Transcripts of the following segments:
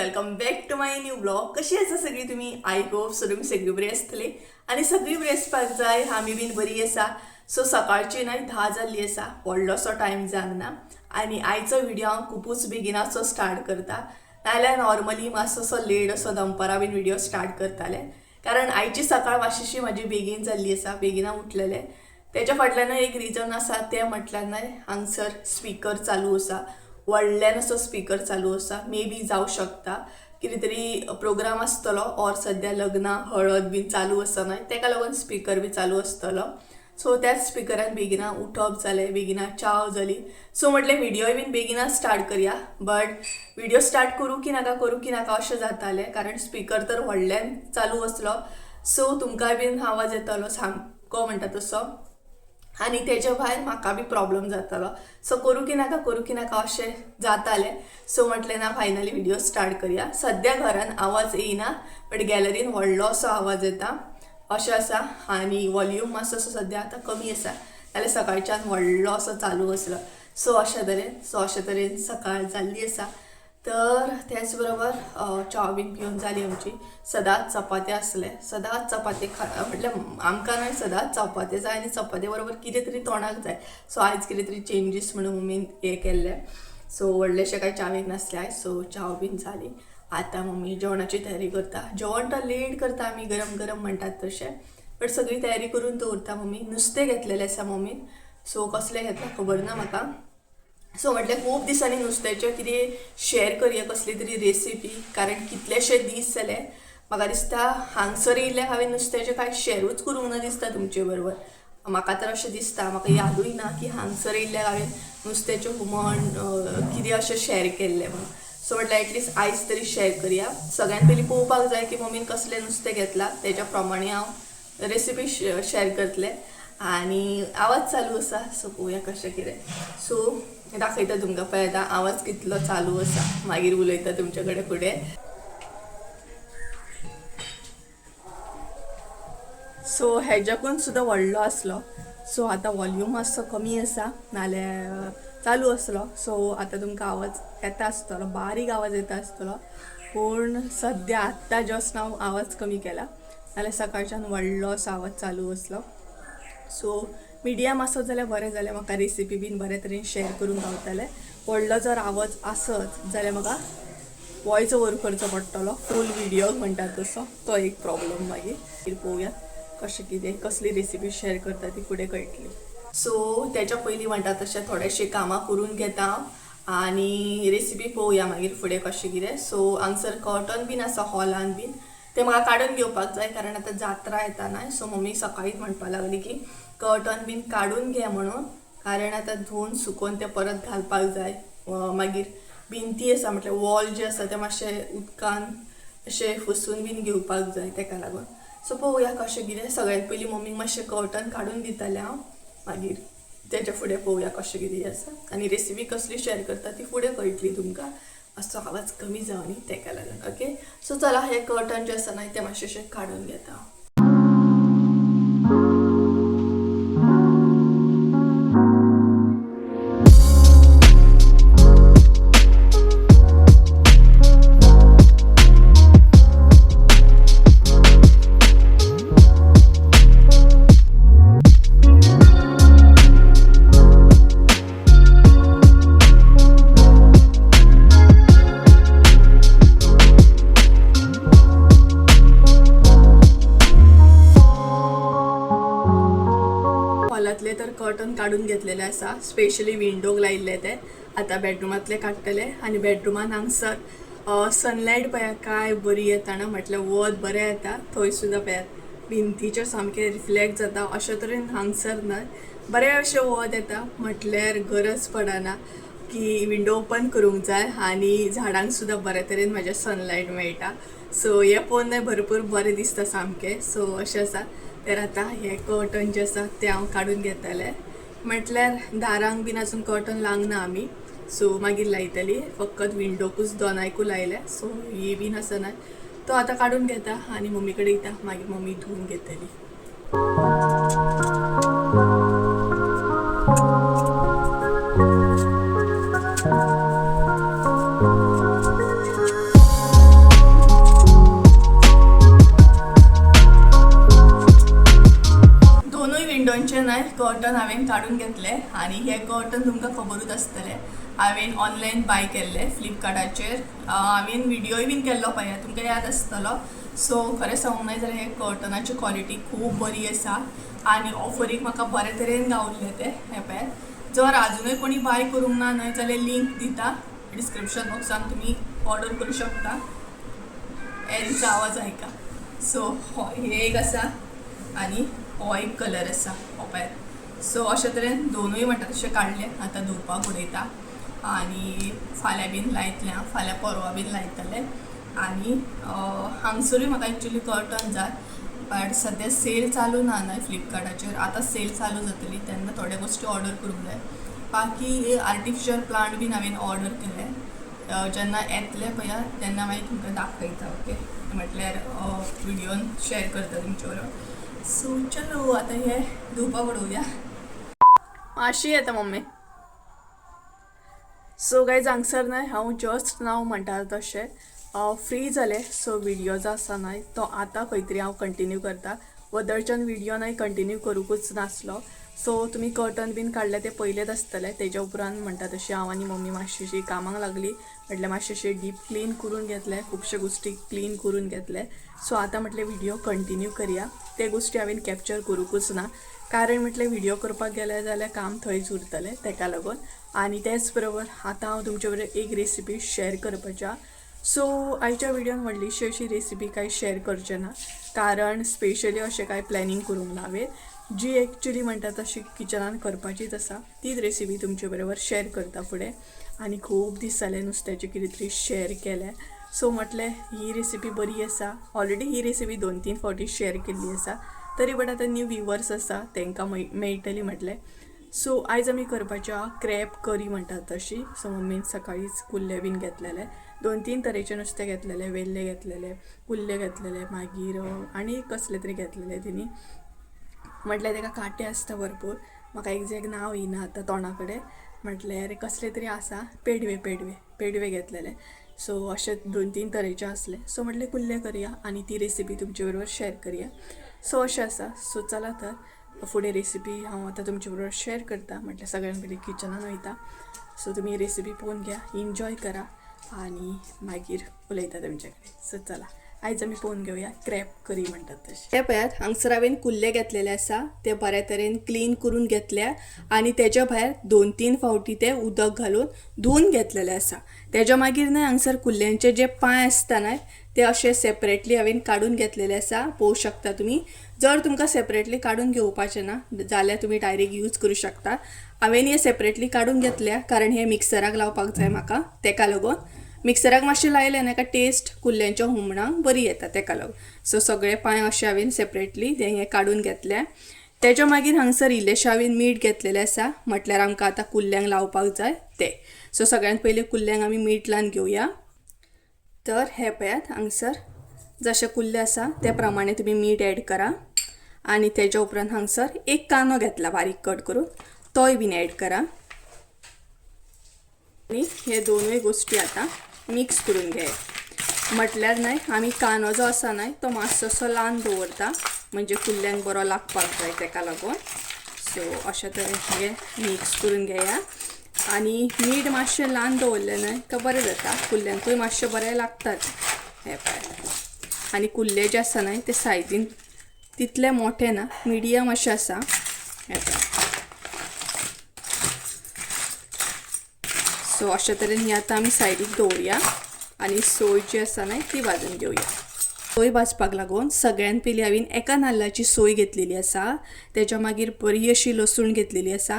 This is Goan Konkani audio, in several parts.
Welcome back to my new vlog. कशी आसा सगळी तुमी? I hope so तुमी सगळी बरी आसतली आनी सगळी बरी आसपाक जाय. आमी बीन बरी आसा. सो सकाळची न्हय 10 जाल्ली आसा, व्हडलोसो टायम जावंक ना आनी आयचो व्हिडियो हांव खुबूच बेगिनाचो स्टार्ट करता. नाजाल्यार नॉर्मली मातसो असो लेट असो दनपारां बीन व्हिडियो स्टार्ट करताले, कारण आयची सकाळ मातशीशी म्हाजी बेगीन जाल्ली आसा, बेगिना उठलेले. तेच्या फाटल्यानूय एक रिजन आसा, तें म्हटल्यार न्हय हांगसर स्पिकर चालू आसा, व्हडल्यान असो स्पिकर चालू आसा. मे बी जावं शकता कितें तरी प्रोग्राम आसतलो ऑर सद्या लग्नां हळद बीन चालू आसा न्हय, तेका लागून स्पिकर बी चालू आसतलो. सो त्याच स्पिकरान बेगिना उठप जालें, बेगिना च्याव जाली. सो म्हटलें व्हिडियोय बीन बेगिना स्टार्ट करया, बट व्हिडियो स्टार्ट करूं की नाका करूं की नाका अशें जातालें, कारण स्पिकर तर व्हडल्यान चालू आसलो. सो तुमकांय बीन आवाज येतालो सामको म्हणटा तसो, आनी तेच्या भायर म्हाका बी प्रॉब्लम जातालो. सो करूं की नाका करूं की नाका अशें जातालें. सो म्हटलें ना, फायनली व्हिडियो स्टार्ट करया. सद्या घरान आवाज येयना, बट गॅलरीन व्हडलो असो आवाज येता अशें आसा आनी वॉल्यूम मातसो असो सद्या आतां कमी आसा, नाल्यार सकाळच्यान व्हडलो असो चालू आसलो. सो अशे तरेन सकाळ जाल्ली आसा. तर त्याच बरोबर च्या बीन पिवन जाली आमची. सदांच चपाती आसले, सदांच चपाती खा म्हटल्यार आमकां न्हय सदांच चपाती जाय आनी चपाती बरोबर कितें तरी तोंडाक जाय. सो आयज कितें तरी चेंजीस म्हणून मम्मीन हें केल्लें. सो व्हडलेशें कांय च्यावेक नासलें आयज. सो च्याव बीन जाली. आतां मम्मी जेवणाची तयारी करता. जेवण तर लेट करता आमी, गरम गरम म्हणटात तशें, बट सगळी तयारी करून दवरता मम्मी. नुस्तें घेतलेलें आसा मम्मीन, सो कसलें घेतलां खबर ना म्हाका. सो म्हटलें खूब दिसांनी नुस्त्याचें कितें शेअर करया, कसली तरी रेसिपी, कारण कितलेशे दीस जाले म्हाका दिसता हांगसर येयल्ल्याक हांवें नुस्त्याचें कांय शेरूच करूंक ना दिसता तुमचे बरोबर. म्हाका तर अशें दिसता, म्हाका यादूय ना की हांगसर येयल्ल्याक हांवें नुस्त्याचें हुमण कितें अशें शेअर केल्लें म्हणून. सो म्हटल्यार एटलिस्ट आयज तरी शेअर करया. सगळ्यान पयलीं पळोवपाक जाय की मम्मीन कसलें नुस्तें घेतलां, तेच्या प्रमाणे हांव रेसिपी शेअर करतलें. आनी आवाज चालू आसा, सो पळोवया कशें कितें. सो दाखयता तुमकां, पळय आतां आवाज कितलो चालू आसा, मागीर उलयता तुमचे कडेन फुडें. सो हेज्याकून सुद्दां व्हडलो आसलो. सो आतां वॉल्यूम मातसो कमी आसा, नाल्यार चालू आसलो. सो आतां तुमकां आवाज येता आसतलो, बारीक आवाज येता आसतलो, पूण सद्या आत्तां जस्ट हांव आवाज कमी केला, नाल्यार सकाळच्यान व्हडलो असो आवाज चालू आसलो. सो मिडियम आसत जाल्यार बरें जालें, म्हाका रेसिपी बीन बरे तरेन शेअर करूंक गावतलें. व्हडलो जर आवाज आसत जाल्यार म्हाका वॉयस ओवर करचो पडटलो फूल व्हिडियो म्हणटा तसो, तो एक प्रॉब्लम. मागीर पळोवया कशें कितें कसली रेसिपी शेअर करता ती फुडें कळटली. सो तेच्या पयलीं म्हणटा तशें थोडेशें कामां करून घेता हांव आनी रेसिपी पळोवया मागीर फुडें कशें कितें. सो हांगसर कर्टन बीन आसा हॉलान बीन, तें म्हाका काडून घेवपाक जाय, कारण आतां जात्रा येता न्हय. सो मम्मी सकाळीच म्हणपाक लागली की कर्टन बीन काडून घे म्हणून, कारण आतां धुवन सुकोवन तें परत घालपाक जाय. मागीर भिंती आसा म्हटल्यार वॉल जे आसा तें मातशें उदकान अशें फुसून बीन घेवपाक जाय, तेका लागून. सो पळोवया कशें कितें. सगळ्यात पयलीं मम्मीक मातशें कर्टन काडून दितलें हांव, मागीर तेच्या फुडें पळोवया कशें कितें आसा आनी रेसिपी कसली शेअर करता ती फुडें कळटली तुमकां. मातसो आवाज कमी जावं न्ही तेका लागून. ओके, सो चला हें कर्टन जें आसा न्हय तें मातशें काडून घेता हांव. हॉलांतले तर कर्टन काडून घेतलेले आसा, स्पेशली विंडोक लायिल्ले ते. आतां बेडरुमांतले काडटले आनी बेडरुमान हांगसर सनलायट पळया काय बरी येता ना, म्हटल्यार वत बरें येता. थंय सुद्दां पळयात भिंतीचेर सामकें रिफ्लेक्ट जाता अशे तरेन हांगसर न्हय बरें अशें वत येता, म्हटल्यार गरज पडना की विंडो ओपन करूंक जाय आनी झाडांक सुद्दां बरे तरेन म्हाज्या सनलायट मेळटा. सो हें पळोवन न्हय भरपूर बरें दिसता सामकें. सो अशें आसा. तर आतां हें कर्टन जें आसा तें हांव काडून घेतलें, म्हटल्यार दारांक बीन अजून कर्टन लावंक ना आमी. सो मागीर लायतली, फकत विंडोकूच दोनायकूय लायले. सो ही बीन आसा न्हय तो आतां काडून घेता आनी मम्मी कडेन दिता, मागीर मम्मी धुवन घेतली. कर्टन हांवें काडून घेतलें आनी हे कर्टन तुमकां खबरूच आसतलें हांवें ऑनलायन बाय केल्ले फ्लिपकार्टाचेर. हांवें व्हिडियोय बीन केल्लो पळय, तुमकां याद आसतलो. सो खरें सांगूंक जाय जाल्यार हे कर्टनाची क्वॉलिटी खूब बरी आसा आनी ऑफरीक म्हाका बरे तरेन गावल्लें तें. हें पळयात, जर आजुनूय कोणी बाय करूंक ना न्हय जाल्यार लिंक दिता डिस्क्रिप्शन बॉक्सान, तुमी ऑर्डर करूं शकता. एरीचो आवाज आयका. सो हो हे एक आसा आनी हो एक कलर आसा, हो पळयात. सो अशे तरेन दोनूय म्हणटा तशें काडले, आतां धुवपाक उडयता आनी फाल्यां बीन लायतलें हांव, फाल्यां परवां बीन लायतलें. आनी हांगसरूय म्हाका एक्चुली कर्टन जाय, बट सद्या सेल चालू ना न्हय फ्लिपकार्टाचेर. आतां सेल चालू जातली तेन्ना थोड्यो गोश्टी ऑर्डर करूंक जाय. बाकी आर्टिफिशियल प्लांट बीन हांवें ऑर्डर केले, जेन्ना येतले पळया तेन्ना मागीर तुमकां दाखयता. ओके, म्हटल्यार व्हिडियोन शेअर करता तुमचे बरोबर. सो चलो आतां हे धुवपाक उडोवया. मातशी येता मम्मी. सो गायज हांगसर न्हय हांव जस्ट नाव म्हणटा तशें फ्री जालें. सो व्हिडियो जो आसा न्हय तो आतां खंय तरी हांव कंटिन्यू करता. वदळच्यान व्हिडियो न्हय कंटिन्यू करूंकूच नासलो. सो तुमी कर्टन बीन काडलें तें पयलेंच आसतलें. तेज्या उपरांत म्हणटा तशें हांव आनी मम्मी मातशीं कामाक लागली, म्हटल्यार मातशें डीप क्लीन करून घेतलें, खुबशे गोश्टी क्लीन करून घेतले. सो आतां म्हटलें व्हिडियो कंटिन्यू करया. ते गोश्टी हांवें कॅप्चर करूंकूच ना, कारण म्हटलें व्हिडियो करपाक गेलें जाल्यार काम थंयच उरतलें, तेका लागून. आनी तेच बरोबर आतां हांव तुमचे बरोबर एक रेसिपी शेअर करपाची आहा. सो आयच्या व्हिडियोन व्हडलीशी अशी रेसिपी कांय शेअर करचें ना, कारण स्पेशली अशें कांय प्लॅनिंग करूंक ना हांवें. जी एक्चुली म्हणटा तशी किचनान करपाचीच आसा तीच रेसिपी तुमचे बरोबर शेअर करता फुडें. आनी खूब दीस जाले नुस्त्याचें कितें तरी शेअर केलें. सो म्हटलें ही रेसिपी बरी आसा. ऑलरेडी ही रेसिपी 2-3 फावटी शेअर केल्ली आसा, तरी बट आतां न्यू व्युवर्स आसा तांकां मेळटली म्हटलें. सो आयज आमी करपाच्या क्रॅब करी म्हणटात तशी. सो मम्मीन सकाळींच कुल्ले बीन घेतलेले, 2-3 तरेचे नुस्तें घेतलेले, वेल्ले घेतलेले, कुल्ले घेतलेले, मागीर आनी कसले तरी घेतलेले तिनी. म्हटल्यार तेका कांटे आसता भरपूर, म्हाका एग्जॅक्ट नांव येना आतां तोंडा कडेन. म्हटल्यार कसले तरी आसा, पेडवे पेडवे पेडवे घेतलेले. सो अशे 2-3 तरेचे आसले. सो म्हटलें कुल्ले करया आनी ती रेसिपी तुमचे बरोबर शेअर करया. सो अशें आसा. सो चला तर फुडें रेसिपी हांव आतां तुमचे बरोबर शेअर करता. म्हटल्यार सगळ्यान पयलीं किचनान वयता. सो तुमी रेसिपी पळोवन घ्या, एन्जॉय करा आनी मागीर उलयता तुमचे कडेन. सो चला आयज आमी पळोवन घेवया क्रॅब करी म्हणटात तशें. ते पळयात हांगसर हांवें कुल्ले घेतलेले आसा, ते बऱ्या तरेन क्लीन करून घेतल्या आनी तेज्या भायर 2-3 फावटी ते उदक घालून धुवन घेतलेले आसा. तेज्या मागीर न्हय हांगसर कुल्ल्यांचे जे पांय आसता न्हय ते अशे सेपरेटली हांवें काडून घेतलेले आसा, पळोवंक शकता तुमी. जर तुमकां सेपरेटली काडून घेवपाचें ना जाल्यार तुमी डायरेक्ट यूज करूं शकता. हांवें हे सेपरेटली काडून घेतल्या कारण हे मिक्सराक लावपाक जाय म्हाका, तेका लागून. मिक्सराक मातशें लायलें न्हय काय टेस्ट कुल्ल्यांच्या हुमणाक बरी येता, तेका लागून. सो सगळे पांय अशे हांवें सेपरेटली ते हे काडून घेतले. तेज्या मागीर हांगसर इल्लेशें हांवें मीठ घेतलेलें आसा, म्हटल्यार आमकां आतां कुल्ल्यांक लावपाक जाय तें. सो सगळ्यांत पयलीं कुल्ल्यांक आमी मीठ लावन घेवया. तर हे पळयात हांगसर जशे कुल्ले आसा ते प्रमाणे तुमी मीठ एड करा. आनी तेज्या उपरांत हांगसर एक कांदो घेतला बारीक कट करून, तोय बीन एड करा. आनी हे दोनूय गोश्टी आतां मिक्स करून घेया. म्हटल्यार न्हय आमी कांदो जो आसा न्हय तो मातसो ल्हान दवरता, म्हणजे कुल्ल्यांक बरो लागपाक जाय तेका लागून. सो अशें तरेन हे मिक्स करून घेया. आनी मीठ मातशें ल्हान दवरलें न्हय काय बरें जाता, कुल्ल्यांकूय मातशें बरें लागतात. हें पळयात. आनी कुल्ले जे आसा न्हय ते सायजीन तितले मोठे ना, मिडियम अशें आसा. हें पळयात. सो अशे तरेन ही आतां आमी सायडीक दवरुया आनी सोय जी आसा न्हय ती भाजून घेवया. सोय भाजपाक लागून सगळ्यान पयलीं हांवें एका नाल्लाची सोय घेतलेली आसा. तेज्या मागीर बरी अशी लसूण घेतलेली आसा,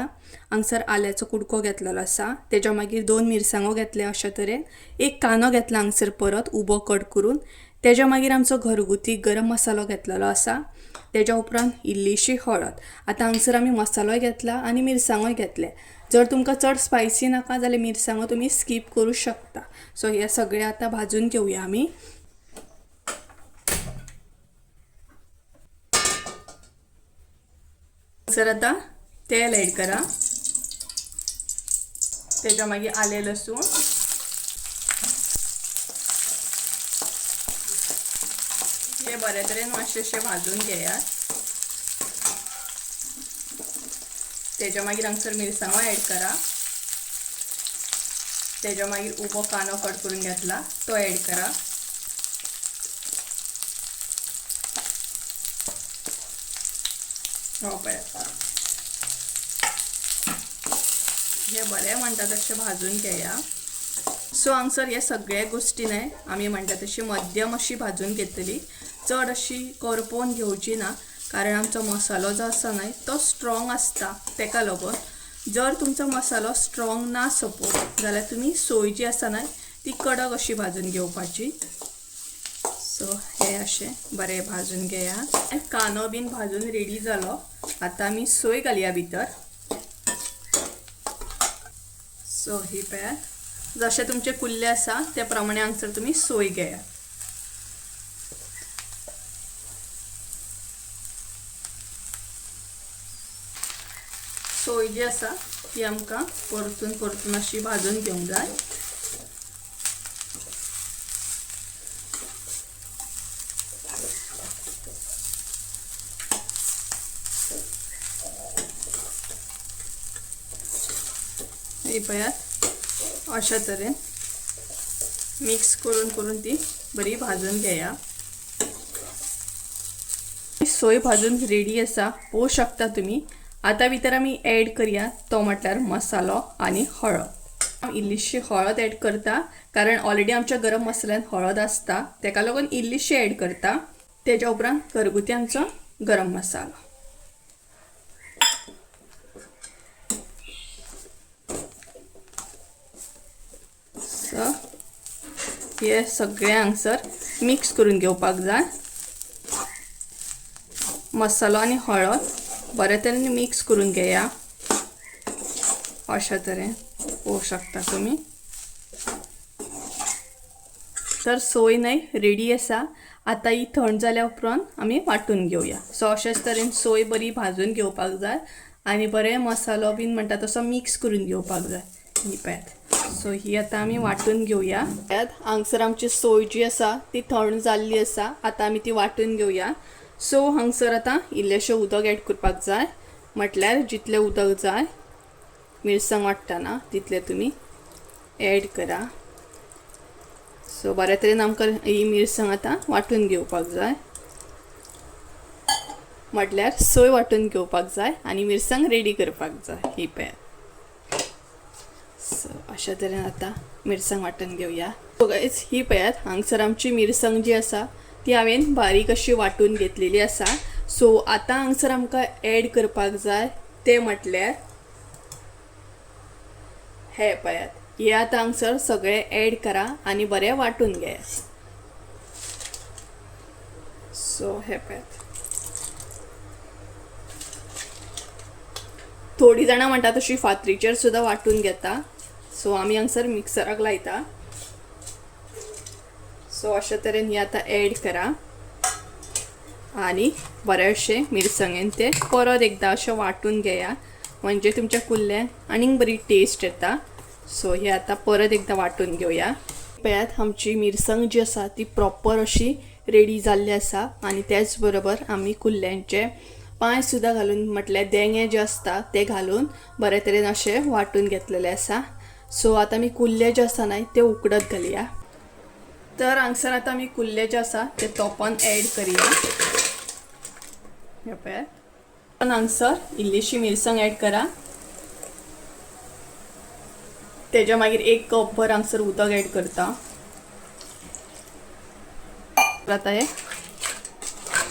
हांगसर आल्याचो कुडको घेतलेलो आसा, तेज्या मागीर 2 मिरसांगो घेतले अशे तरेन, एक कांदो घेतला हांगसर परत उबो कट करून, तेज्या मागीर आमचो घरगुती गरम मसालो घेतलेलो आसा, तेज्या उपरांत इल्लीशी हळद. आतां हांगसर आमी मसालोय घेतला आनी मिरसांगोय घेतले. जर तुमकां चड स्पायसी नाका जाल्यार मिरसांगो तुमी स्कीप करूं शकता. सो हे सगळे आतां भाजून घेवया आमी. सर आतां तेल एड करा, तेज्या मागीर आलें लसूण, हे बरे तरेन मातशें भाजून घेयात. तेज्या मागीर हांगसर मिरसांगो ऍड करा. तेज्या मागीर उबो कांदो कट करून घेतला तो ऍड करा. हो पळयात हे बरें म्हणटा तशें भाजून घेया. सो हांगसर हे सगळे गोश्टी न्हय आमी म्हणटा तशी मध्यम अशी भाजून घेतली, चड अशी करपोवन घेवची ना, कारण आमचो मसालो जो आसा न्हय तो स्ट्रॉंग आसता. तेका लागून जर तुमचो मसालो स्ट्रॉंग ना सपोज जाल्यार तुमी सोय जी आसा न्हय ती कडक अशी भाजून घेवपाची. सो हे अशें बरें भाजून घेया. कांदो बीन भाजून रेडी जालो. आतां आमी सोय घालया भितर. सो ही पळयात जशें तुमचे कुल्ले आसा त्या प्रमाणे हांगसर तुमी सोय घेयात. सोय जी आसा ती आमकां परतून परतून अशी भाजून घेवंक जाय. ही पळयात अशा तरेन मिक्स करून करून ती बरी भाजून घेया. सोय भाजून रेडी आसा, पळोवंक शकता तुमी. आतां भितर आमी ऍड करया तो म्हटल्यार मसालो आनी हळद. इल्लीशी हळद ऍड करता कारण ऑलरेडी आमच्या गरम मसाल्यान हळद आसता, तेका लागून इल्लीशी ऍड करता. तेज्या उपरांत घरगुती आमचो गरम मसालो. सो हे सगळें हांगसर मिक्स करून घेवपाक जाय. मसालो आनी हळद बरे तरेन मिक्स करून घेया अशा तरेन पळोवंक शकता तुमी. तर सोय न्हय रेडी आसा. आतां ही थंड जाल्या उपरांत आमी वांटून घेवया. सो अशेच तरेन सोय बरी भाजून घेवपाक जाय आनी बरें मसालो बीन म्हणटा तसो मिक्स करून घेवपाक जाय. ही पळयात. सो ही आतां आमी वांटून घेवया. हांगसर आमची सोय जी आसा ती थंड जाल्ली आसा. आतां आमी ती वांटून घेवया. सो हांगसर आतां इल्लेशें उदक ऍड करपाक जाय, म्हटल्यार जितलें उदक जाय मिरसांग वांट्टना तितलें तुमी ऍड करा. सो बऱ्या तरेन आमकां ही मिरसांग आतां वांटून घेवपाक जाय, म्हटल्यार सोय वांटून घेवपाक जाय आनी मिरसांग रेडी करपाक जाय. ही पळयात. सो अशा तरेन आतां मिरसांग वांटून घेवया. सो गायज ही पळयात हांगसर आमची मिरसांग जी आसा ती हांवें बारीक अशी वांटून घेतलेली आसा. सो आतां हांगसर आमकां ऍड करपाक जाय तें म्हटल्यार हे पळयात हे आतां हांगसर सगळें ऍड करा आनी बरें वांटून घेयात. सो हे पळयात थोडी जाणां म्हणटा तशी फातरीचेर सुद्दां वांटून घेता. सो आमी हांगसर मिक्सराक लायता. सो अशा तरेन ही आतां ऍड करा आनी बरें मिरसांगेन ते परत एकदां अशें वांटून घेया, म्हणजे तुमच्या कुल्ल्यांक आनीक बरी टेस्ट येता. सो हे आतां परत एकदां वांटून घेवया. पळयात आमची मिरसांग जी आसा ती प्रॉपर अशी रेडी जाल्ली आसा आनी त्याच बरोबर आमी कुल्ल्यांचे पांय सुद्दां घालून म्हटल्यार देंगे जे आसता ते घालून बरे तरेन अशें वांटून घेतलेले आसा. सो आतां आमी कुल्ले जे आसा न्हय ते उकडत घालया. तर हांगसर आतां आमी कुल्ले जे आसा ते तोपान ऍड करया. हे पळयात हांगसर इल्लीशी मिरसांग ऍड करा. तेज्या मागीर 1 कप भर हांगसर उदक ऍड करता. आतां हे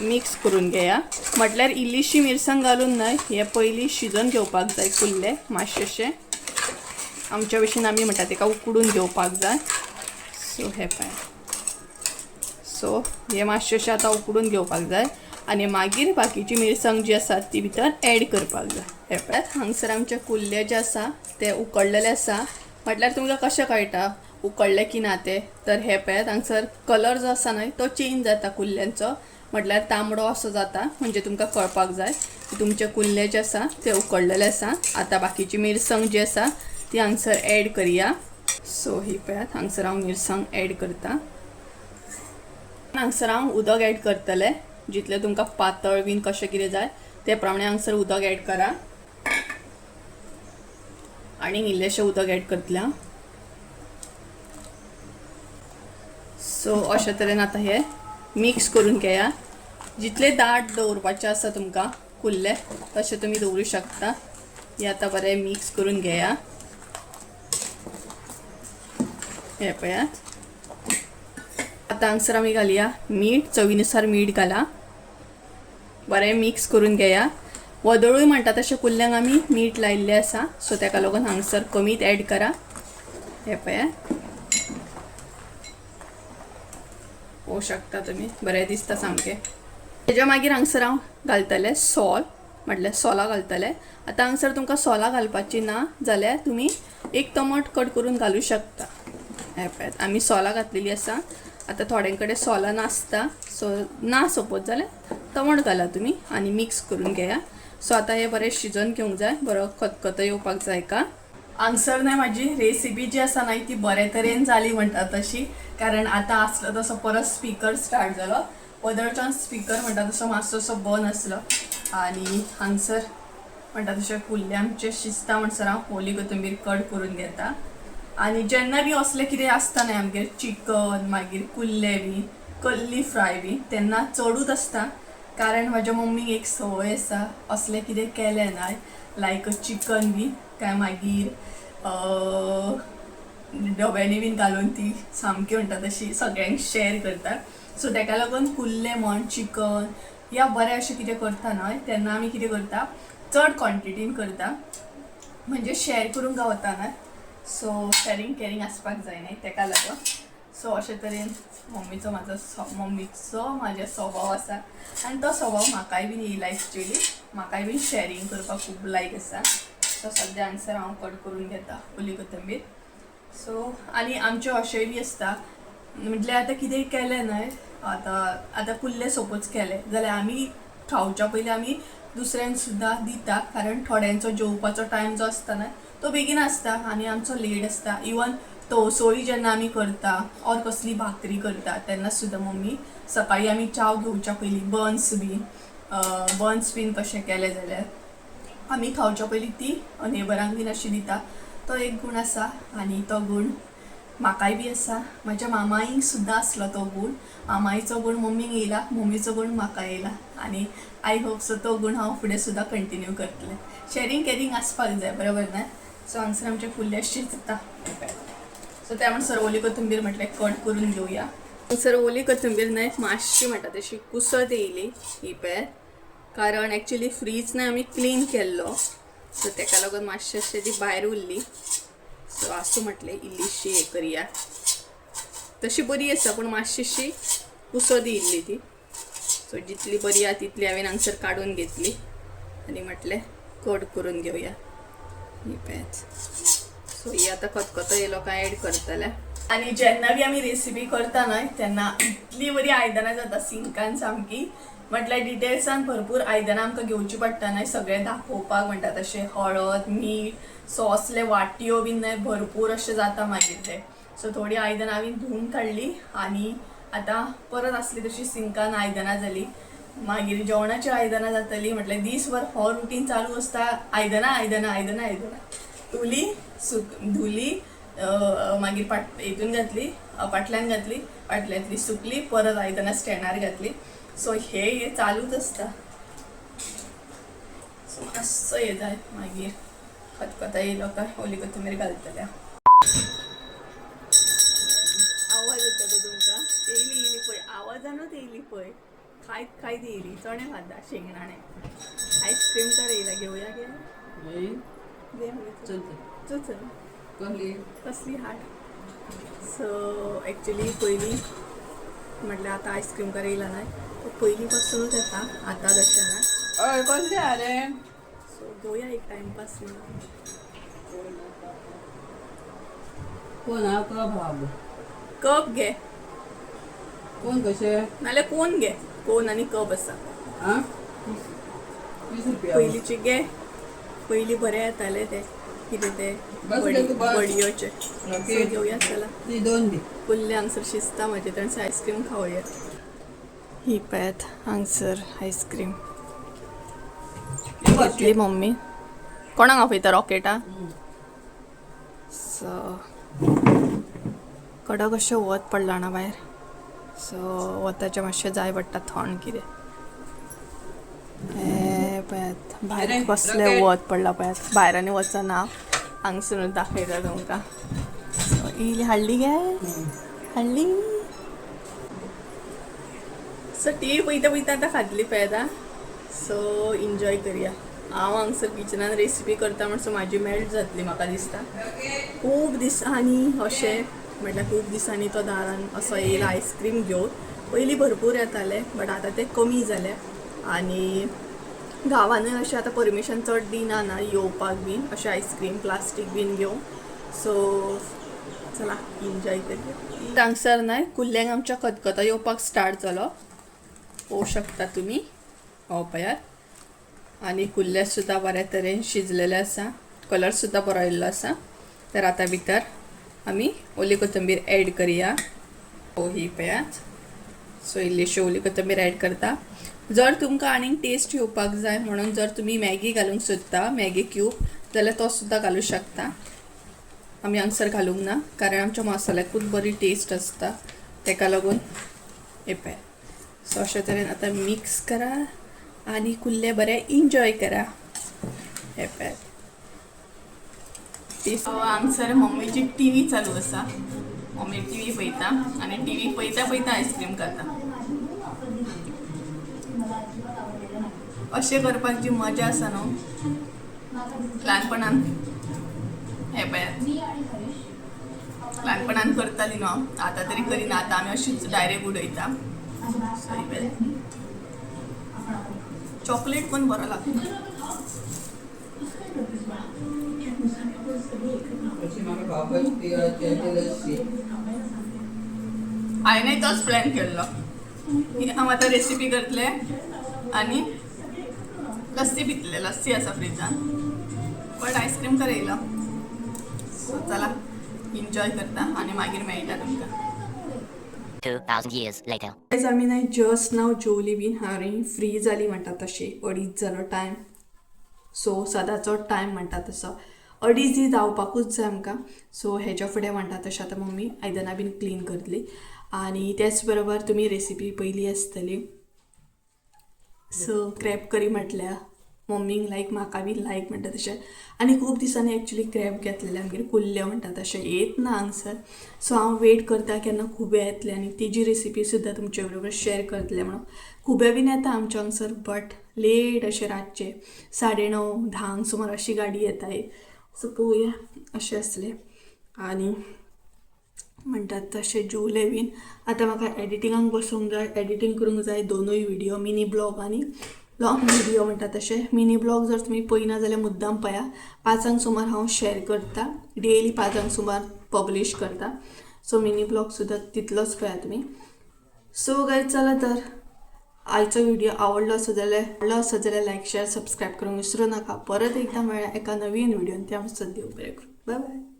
मिक्स करून घेया. म्हटल्यार इल्लीशी मिरसांग घालून न्हय हे पयलीं शिजोवन घेवपाक जाय कुल्ले मातशेशे, आमच्या भशेन आमी म्हणटा तेका उकडून घेवपाक जाय. सो हे पळयात. सो हे मातशेशे आतां उकडून घेवपाक जाय आनी मागीर बाकीची मिरसांग जी आसा ती भितर ऍड करपाक जाय. हे पळयात हांगसर आमचे कुल्ले जे आसा ते उकडलेले आसा. म्हटल्यार तुमकां कशें कळटा उकडले की ना ते, तर हे पळयात हांगसर कलर जो आसा न्हय तो चेंज जाता कुल्ल्यांचो, म्हटल्यार तांबडो असो जाता. म्हणजे तुमकां कळपाक जाय की तुमचे कुल्ले जे आसा ते उकडलेले आसा. आतां बाकीची मिरसांग जी आसा ती हांगसर ऍड करया. सो ही पळयात हांगसर हांव मिरसांग ऍड करता. हांगसर हांव उदक ऍड करतलें, जितलें तुमकां पातळ बीन कशें कितें जाय ते प्रमाणे हांगसर उदक ऍड करा. आनी इल्लेशें उदक एड करतलें हांव. सो अशे तरेन आतां हे मिक्स करून घेया. जितले दाट दवरपाचें आसा तुमकां कुल्ले तशें तुमी दवरूं शकता. हे आतां बरें मिक्स करून घेया. हे पळयात. आतां हांगसर आमी घालया मीठ, चवीनुसार मीठ घाला. बरें मिक्स करून घेया. वदळूय म्हणटा तशें कुल्ल्यांक आमी मीठ लायिल्लें आसा, सो ताका लागून हांगसर कमीत एड करा. हे पळयात, पळोवंक शकता तुमी, बरें दिसता सामकें. तेज्या मागीर हांगसर हांव घालतलें सोल, म्हटल्यार सोलां घालतलें. आतां हांगसर तुमकां सोलां घालपाची ना जाल्यार तुमी एक टमाट कट करून घालूं शकता. हे पळयात, आमी सोलां घातलेली आसा. आतां थोड्यां कडेन सोलां नासता, सो ना सपोज जाल्यार टमाट घाला तुमी आनी मिक्स करून घेया. सो आतां हें बरें शिजोवन घेवंक जाय, बरो खतखतो येवपाक जाय का. हांगसर न्हय म्हाजी रेसिपी जी आसा न्हय ती बरे तरेन जाली म्हणटा तशी, कारण आतां आसलो तसो परत स्पिकर स्टार्ट जालो. वदळच्यान स्पिकर म्हणटा तसो मातसो असो बंद आसलो. आनी हांगसर म्हणटा तशें कुल्ले आमचे शिजता म्हणसर हांव ओली कोथंबीर कट करून घेता. आनी जेन्ना बी असलें कितें आसता न्हय आमगेर, चिकन मागीर कुल्ले बी कल्ली फ्राय बी, तेन्ना चडूच आसता. कारण म्हाज्या मम्मीक एक संवय आसा, असलें कितें केलें न्हय लायक चिकन बी काय मागीर डब्यांनी बीन घालून ती सामकी म्हणटा तशी सगळ्यांक शेर करता. सो ताका लागून कुल्ले म्हण चिकन या बरें अशें कितें करता न्हय तेन्ना आमी कितें करता, चड क्वॉन्टिटीन करता, म्हणजे शेर करूंक गावता न्हय. सो शॅरींग कॅरींग आसपाक जाय न्हय, ताका लागून. सो अशे तरेन मम्मीचो म्हाजो मम्मीचो म्हाजो स्वभाव आसा आनी तो स्वभाव म्हाकाय बीन येयला. एक्चुली म्हाकाय बीन शॅरींग करपाक खूब लायक आसा. सो सद्या हांगसर हांव कट करून घेता ओली कोथंबीर. सो आनी आमचें अशेंय बी आसता, म्हटल्यार आतां कितेंय केलें न्हय, आतां आतां कुल्ले सपोज केले जाल्यार आमी खावच्या पयलीं आमी दुसऱ्यांक सुद्दां दिता, कारण थोड्यांचो जेवपाचो टायम जो आसता न्हय तो बेगीन आसता आनी आमचो लेट आसता. इवन तवसोळी जेन्ना आमी करता ऑर कसली भाकरी करता तेन्ना सुद्दां मम्मी सकाळी आमी च्याव घेवच्या पयलीं बन्स बीन कशें केलें जाल्यार आमी खावच्या पयलीं ती नेबरांक बीन अशी दिता. तो एक गूण आसा आनी तो गूण म्हाकाय बी आसा, म्हाज्या मामाईक सुद्दां आसलो तो गूण. मामाईचो गूण मम्मीक येयला, मम्मीचो गूण म्हाका येयला आनी I hope so तो गूण हांव फुडें सुद्दां कंटिन्यू करतलें. शॅरींग कॅरींग आसपाक जाय, बरोबर न्हय. सो हांगसर आमचे कुल्ले शिजता. सो त्या म्हणसर ओली कोथंबीर म्हटल्यार कट करून घेवया. हांगसर ओली कोथंबीर न्हय मातशी म्हणटा तशी कुसत येयली ही पळय, कारण एक्चुली फ्रीज न्हय आमी क्लीन केल्लो, सो ताका लागून मातशें अशें ती भायर उरली. सो आसूं म्हटलें इल्लीशी हें करया, तशी बरी आसा पूण मातशीशी कुसत येयल्ली ती. सो जितली बरी आहा तितली हांवें हांगसर काडून घेतली आनी म्हटलें कट करून घेवया ही पळयात. सो ही आतां खतखतो येयलो काय एड करतले. आनी जेन्ना बी आमी रेसिपी करता न्हय तेन्ना इतली बरी आयदनां जाता सिंकान सामकी, म्हटल्यार डिटेल्सान भरपूर आयदनां आमकां घेवची पडटा न्हय सगळें दाखोवपाक म्हणटा तशें हळद मीठ सॉसले वाटयो बीन न्हय भरपूर अशें जाता मागीर तें. सो थोडी आयदनां हांवें धुवन काडली आनी आतां परत आसली तशी सिंकान आयदनां जाली. मागीर जेवणाची आयदनां जातली, म्हटल्यार दीसभर हो रुटीन चालू आसता, आयदनां आयदनां आयदनां आयदनां धुली धुली मागीर हितून घातली, पाटल्यान घातली, पाटल्यांतली सुकली, परत आयदनां स्टँडार घातली. सो हे चालूच आसता. सो मातसो हे जाय, मागीर खतखतो येयलो काय ओली कोथंबीर घालतले. आवाज येता तो तुमकां? येयली येयली पळय, आवाजानूच येयली पळय, खायत खायत येयली. चणे खाता शेंगदाणे आयस्क्रीम तर येयला, घेवया गे घे. चल. चल चल. कसली? कसली हाड. सो एक्चुली पयलीं म्हटल्यार आतां आयस्क्रीम कर येयला न्हय तो पयलीं पासूनच येता, आतां तशें ना. हय, कसली आरे? सो घेवया एक टायमपास म्हणून. कोण हा कप हा? कप घे. कोण कशे? नाल्यार कोन घे, कोन आनी कप आसा. आ 20 रुपया. पयलींचे घे, पयलीं बरें येताले ते कितें ते बस गे तूं बस. वडयोचे. ओके. सो घेवया चला. ती दोन दी. कुल्ले हांगसर शिजता म्हाजे, तांचे आयस्क्रीम खावया. ही पळयात हांगसर आयस्क्रीम घेतली मम्मी. कोणाक आपयता? रॉकेटा. सो कडक अशें वत पडलां ना भायर, सो वताचें मातशें जाय पडटा थंड कितें. हें पळयात भायर कसलें वत पडलां पळयात, भायर आनी वचना, हांगसरूच दाखयता तुमकां. सो इल्ली हाडली गे, हाडली. सो टी व्ही पळयता पळयता आतां खातली पळयता. सो एन्जॉय करया. हांव हांगसर किचनान रेसिपी करता म्हणसर म्हाजी मेल्ट जातली म्हाका दिसता. खूब दिसांनी अशें म्हटल्यार खूब दिसांनी तो दारान असो येयला आयस्क्रीम घेवन. पयलीं भरपूर येताले बट आतां ते कमी जाले आनी गांवानूय अशें आतां परमिशन चड दिना ना येवपाक बीन अशें आयस्क्रीम प्लास्टीक बीन घेवन. सो चला एन्जॉय करया. हांगसर न्हय कुल्ल्यांक आमच्या खतखतो येवपाक स्टार्ट जालो, पळोवंक शकता तुमी. हो पळयात, आनी कुल्ले सुद्दां बऱ्या तरेन शिजलेले आसा, कलर सुद्दां बरो आयिल्लो आसा. तर आतां भितर आमी ओली कोथंबीर एड करया. हो ही पळयात. सो इल्लीशी ओली कोथंबीर एड करता. जर तुमकां आनीक टेस्ट येवपाक जाय म्हणून जर तुमी मॅगी घालूंक सोदता, मॅगी क्यूब, जाल्यार तो सुद्दां घालूं शकता. आमी हांगसर घालूंक ना कारण आमच्या मसाल्याकूच बरी टेस्ट आसता, तेका लागून. हे पळय, सो अशे तरेन आतां मिक्स करा आनी कुल्ले बरे एन्जॉय करा. हे पळय, हांगसर मम्मीची टी व्ही चालू आसा, मम्मी टी व्ही पळयता आनी टी व्ही पळयता पळयता आयस्क्रीम खाता. अशें करपाक जी मजा आसा न्हू ल्हानपणान, हे पळयात ल्हानपणान करताली न्हू हांव, आतां तरी करिना, आतां आमी अशीच डायरेक्ट उडयता. सॉरी, चॉकलेट पण बरो लागता. हांवें तोच प्लॅन केल्लो की हांव आतां रेसिपी करतले आनी लस्सी पितले, लस्सी आसा फ्रिजान, बट आयस्क्रीम कर येयलो. सो चला एन्जॉय करता आनी मागीर मेळटा तुमकां. 2000 years later. आयज आमी न्हय जस्ट नाव जेवली बीन आनी फ्री जाली म्हणटा तशी, अडीच जालो टायम. सो सदांचो टायम म्हणटा तसो अडीच ही जावपाकूच जाय आमकां. सो हेज्या फुडें म्हणटा तशें आतां मम्मी आयदनां बीन क्लीन करतली आनी तेच बरोबर तुमी रेसिपी पयली आसतली. सो क्रॅब करी म्हटल्या मम्मीक लायक, म्हाका बी लायक म्हणटा तशें. आनी खूब दिसांनी एक्चुली क्रॅब घेतलेले आमगेर, कुल्ल्यो म्हणटा तशें येत ना हांगसर. सो हांव वेट करता केन्ना खुबे येतले आनी तेजी रेसिपी सुद्दां तुमचे बरोबर शेअर करतले म्हणून. खुबे बीन येता आमच्या हांगसर बट लेट अशें रातचे 9:30 10 सुमार अशी गाडी येता. सो पळोवया अशें आसलें. आनी म्हणटात तशें जेवलें बीन. आतां म्हाका एडिटिंगाक बसूंक जाय, एडिटींग करूंक जाय दोनूय व्हिडियो, मिनी ब्लॉग आनी लॉंग व्हिडियो म्हणटा तशें. मिनी ब्लॉग जर तुमी पळयना जाल्यार मुद्दाम पळया, 5 सुमार हांव शेअर करता, डेली 5 सुमार पब्लीश करता. सो मिनी ब्लॉग सुद्दां तितलोच पळया तुमी. सो गायज चला तर आयचो व्हिडिओ आवडलो आसत जाल्यार लायक शेअर सबस्क्रायब करूंक विसरूं नाका. परत एकदां मेळया एका नवीन व्हिडियोन, त्या मातसो देव बरें करूं. बाय बाय.